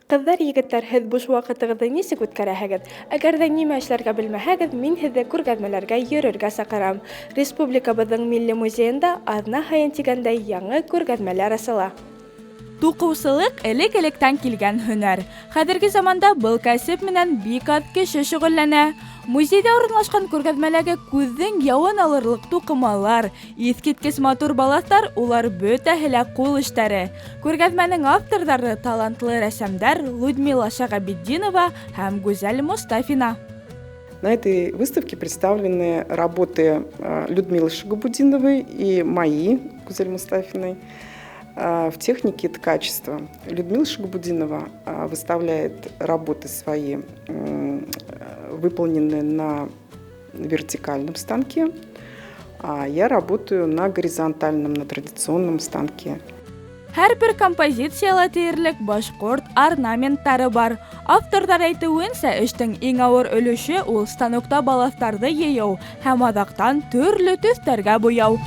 Ҡыҙҙар, егеттәр, һеҙ буш ваҡытығыҙҙы нисек үткәрәһегеҙ? Әгәр ҙә нимә эшләргә белмәһәгеҙ, мин һеҙҙе күргәҙмәләргә йөрөргә саҡырам. Республикабыҙҙың Милли музейында аҙна һайын тигәндәй яңы күргәҙмәләр асыла. Туҡыусылыҡ элек-электән килгән һөнәр. Хәҙерге заманда был кәсеп менән бик аҙ кеше шөғөлләнә. Музейҙа урынлашҡан күргәҙмәләге күҙҙең яуын алырлыҡ туҡымалар, иҫ киткес матур балаҫтар, улар бөтәһе лә ҡул эштәре. Күргәҙмәнең авторҙары талантлы рәссамдар Людмила Шағабетдинова һәм Гүзәл Мостафина. На этой выставке представлены работы Людмилы Шагабутдиновой и мои, Гузель Мустафиной, в технике ткачества. Людмила Шагабутдинова выставляет работы свои, выполненные на вертикальном станке, а я работаю на горизонтальном, на традиционном станке. Һәр бер композицияла тиерлек башҡорт орнаменттары бар. Авторҙар әйтеүенсә, эштең иң ауыр өлөшө ул станокта балаҫтарҙы йыйыу һәм аҙаҡтан төрлө төҫтәргә буяу.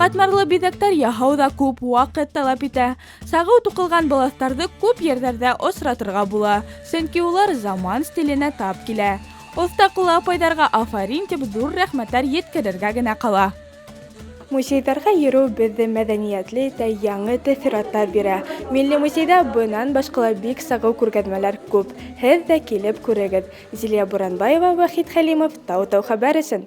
Ҡатмарлы биҙәктәр яһау ҙа күп ваҡыт талап итә. Сағыу туҡылған балаҫтарҙы күп ерҙәрҙә осратырға була, сөнки улар заман стиленә тап килә. Оҫта ҡуллы апайҙарға афарин тип ҙур рәхмәттәр еткерергә генә ҡала. Музейҙарға йөрөү беҙҙе мәҙәниәтле итә, яңы тәьҫораттар бирә. Милли музейҙа бынан башҡа ла бик сағыу күргәҙмәләр күп. Һеҙ ҙә килеп күрегеҙ. Зилиә Буранбаева, Вахит Хәлимов, Тау-Тау хәбәр өсөн.